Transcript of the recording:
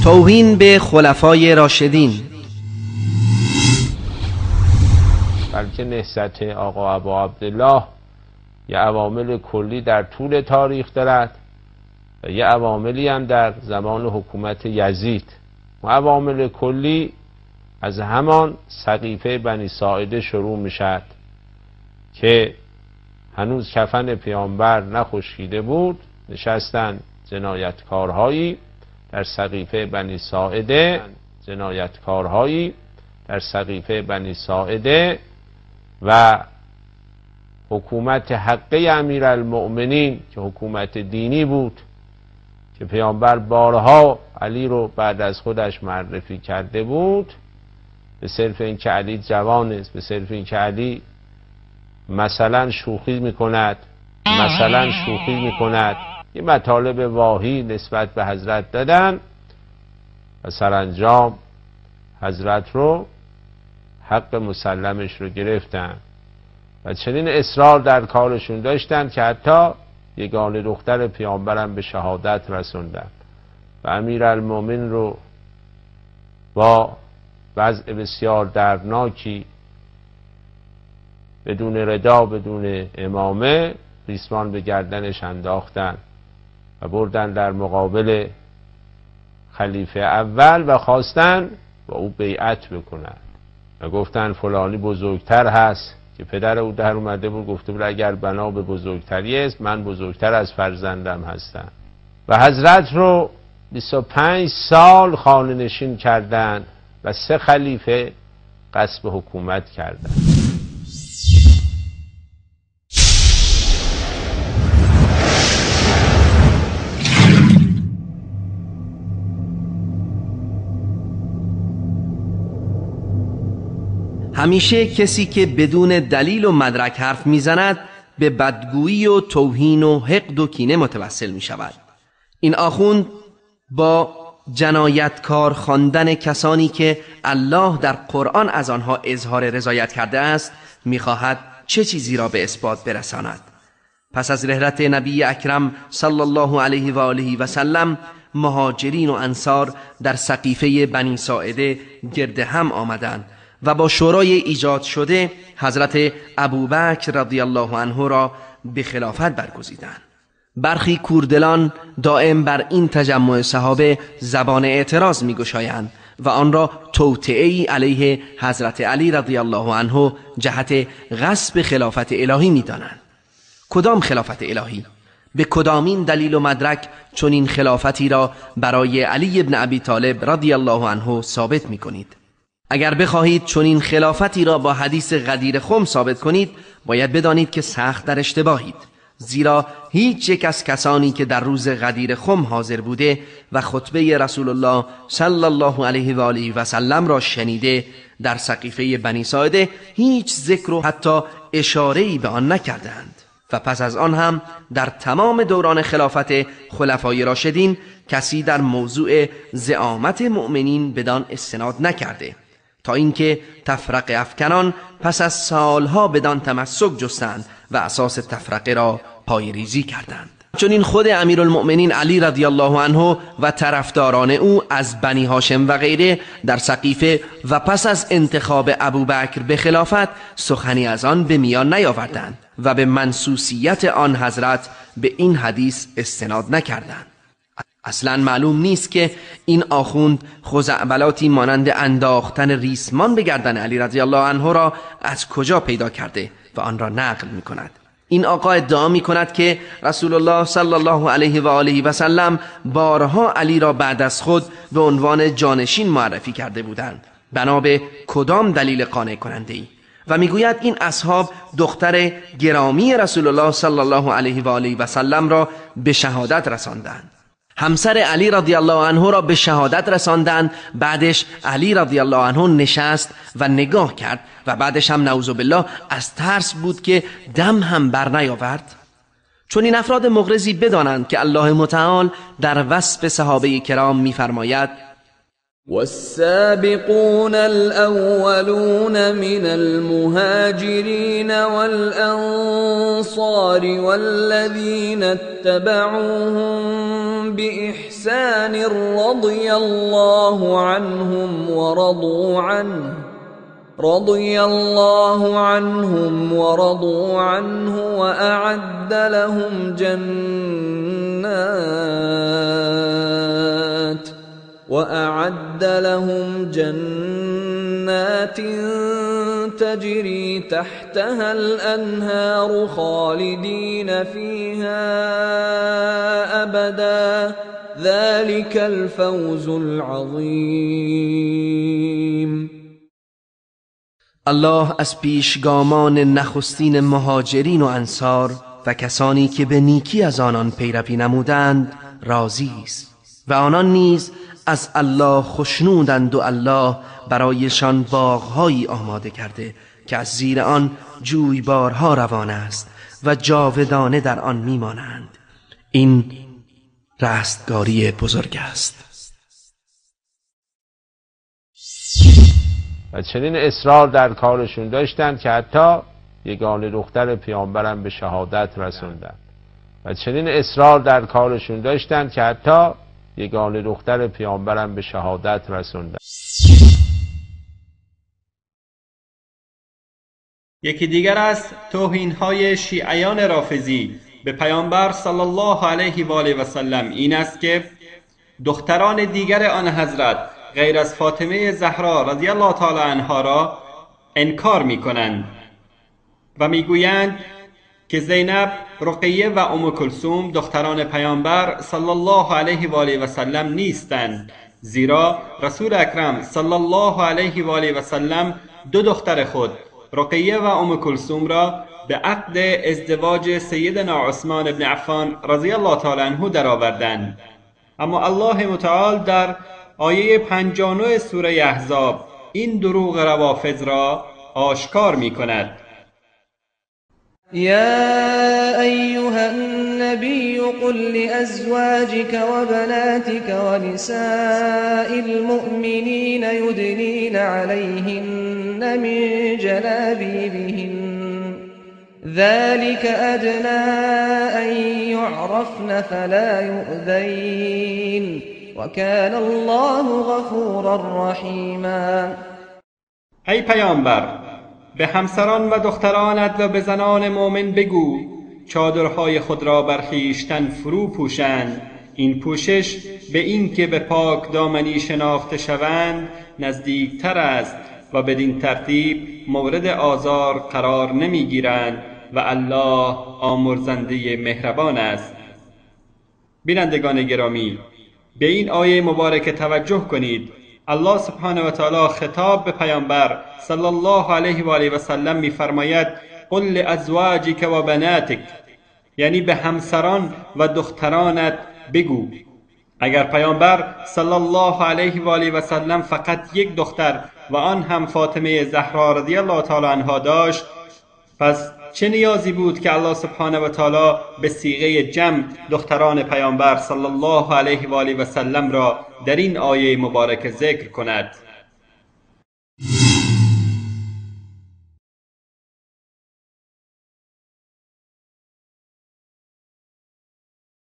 توهین به خلفای راشدین. بلکه نهضت آقا ابا عبدالله یه عوامل کلی در طول تاریخ دارد و یه عواملی هم در زمان حکومت یزید. و عوامل کلی از همان سقیفه بنی ساعده شروع می شد که هنوز کفن پیامبر نخشکیده بود، نشستن جنایتکارهایی در سقیفه بنی ساعده، جنایتکارهایی در سقیفه بنی ساعده و حکومت حقه امیرالمؤمنین که حکومت دینی بود که پیامبر بارها علی رو بعد از خودش معرفی کرده بود، به صرف اینکه علی جوان است، به صرف اینکه علی مثلا شوخی میکند، مثلا شوخی میکند، یه مطالب واهی نسبت به حضرت دادن و سرانجام حضرت رو حق مسلمش رو گرفتن و چنین اصرار در کارشون داشتن که حتی یگانه دختر پیامبرم به شهادت رسوندن و امیرالمومنین رو با وضع بسیار دردناکی بدون ردا، بدون امامه، ریسمان به گردنش انداختن و بردن در مقابل خلیفه اول و خواستن با او بیعت بکنن و گفتن فلانی بزرگتر هست که پدر او در اومده بود، گفته بود اگر بنا به بزرگتری است من بزرگتر از فرزندم هستم. و حضرت رو 25 سال خانه نشین کردن و 3 خلیفه قصد حکومت کردن. همیشه کسی که بدون دلیل و مدرک حرف میزند به بدگویی و توهین و حقد و کینه متوسل می شود. این آخوند با جنایتکار خواندن کسانی که الله در قرآن از آنها اظهار رضایت کرده است میخواهد چه چیزی را به اثبات برساند. پس از رحلت نبی اکرم صلی الله علیه و آله و سلم، مهاجرین و انصار در سقیفه بنی ساعده گرد هم آمدند و با شورای ایجاد شده حضرت ابوبکر رضی الله عنه را به خلافت برگزیدند. برخی کوردلان دائم بر این تجمع صحابه زبان اعتراض می‌گشایند و آن را توطئه‌ای علیه حضرت علی رضی الله عنه جهت غصب خلافت الهی می‌دانند. کدام خلافت الهی؟ به کدامین دلیل و مدرک چنین خلافتی را برای علی ابن ابی طالب رضی الله عنه ثابت می‌کنید؟ اگر بخواهید چنین خلافتی را با حدیث غدیر خم ثابت کنید، باید بدانید که سخت در اشتباهید، زیرا هیچ یک از کسانی که در روز غدیر خم حاضر بوده و خطبه رسول الله صلی الله علیه و آله و سلم را شنیده در سقیفه بنی ساعده هیچ ذکر و حتی اشاره‌ای به آن نکردند و پس از آن هم در تمام دوران خلافت خلفای راشدین کسی در موضوع زعامت مؤمنین بدان استناد نکرده، تا اینکه تفرقه افکنان پس از سالها بدان تمسک جستند و اساس تفرقه را پایه‌ریزی کردند. چون این خود امیرالمؤمنین علی رضی الله عنه و طرفداران او از بنی هاشم و غیره در سقیفه و پس از انتخاب ابوبکر به خلافت سخنی از آن به میان نیاوردند و به منصوصیت آن حضرت به این حدیث استناد نکردند. اصلا معلوم نیست که این آخوند خزعبلاتی مانند انداختن ریسمان به گردن علی رضی الله عنه را از کجا پیدا کرده و آن را نقل می کند. این آقا ادعا می کند که رسول الله صلی الله علیه و آله و سلم بارها علی را بعد از خود به عنوان جانشین معرفی کرده بودند، بنا به کدام دلیل قانع کننده ای؟ و میگوید این اصحاب دختر گرامی رسول الله صلی الله علیه و آله و سلم را به شهادت رساندند، همسر علی رضی الله عنه را به شهادت رساندند. بعدش علی رضی الله عنه نشست و نگاه کرد و بعدش هم نعوذ بالله از ترس بود که دم هم بر نیاورد. چون این افراد مغرضی بدانند که الله متعال در وصف صحابه کرام می‌فرماید: والسابقون الأولون من المهاجرين والأنصار والذين اتبعوهم بإحسان رضي الله عنهم ورضوا عنه رضي الله عنهم ورضوا عنه وأعد لهم جنات تجري تحتها الأنهار خالدين فيها أبدا ذلك الفوز العظیم. الله از پیشگامان نخستین مهاجرین و انصار و کسانی که به نیکی از آنان پیروی نمودند راضی است و آنان نیز از الله خوشنودند و الله برایشان باغهایی آماده کرده که از زیر آن جویبارها روان است و جاودانه در آن میمانند. این رستگاری بزرگ است. و چنین اصرار در کارشون داشتند که حتی یگانه دختر پیامبرم به شهادت رسوندند. و چنین اصرار در کارشون داشتند که حتی یگانه دختر پیامبرم به شهادت رسوندند. یکی دیگر از توهین‌های شیعیان رافضی به پیامبر صلی الله علیه و آله و سلم این است که دختران دیگر آن حضرت غیر از فاطمه زهرا رضی الله تعالی عنها را انکار می‌کنند و می‌گویند که زینب، رقیه و ام کلثوم دختران پیامبر صلی الله علیه و آله و سلم نیستند، زیرا رسول اکرم صلی الله علیه و آله و سلم دو دختر خود رقیه و ام کلثوم را به عقد ازدواج سیدنا عثمان بن عفان رضی الله تعالی عنه درآوردند. اما الله متعال در آیه 59 سوره احزاب این دروغ روافض را آشکار می کند. یا ایها النبی قل لأزواجك وبناتك ونساء المؤمنین یدنین علیهن من جلابیبهن ذلك أدنى أن يعرفن فلا يؤذين وكان الله غفورا رحیما. ای پیامبر، به همسران و دخترانت و به زنان مؤمن بگو چادرهای خود را بر خویشتن فرو پوشند. این پوشش به این که به پاک دامنی شناخته شوند نزدیکتر است و بدین ترتیب مورد آزار قرار نمیگیرند و الله آمرزنده مهربان است. بینندگان گرامی، به این آیه مبارکه توجه کنید. الله سبحانه و تعالی خطاب به پیامبر صلی الله علیه و آله و سلم می‌فرماید قل لازواجک و بناتک، یعنی به همسران و دخترانت بگو. اگر پیامبر صلی الله علیه و آله و سلم فقط یک دختر و آن هم فاطمه زهرا رضی الله تعالی عنها داشت، پس چه نیازی بود که الله سبحانه و تعالی به صیغه جمع دختران پیامبر صلی الله علیه و آله و سلم را در این آیه مبارک ذکر کند؟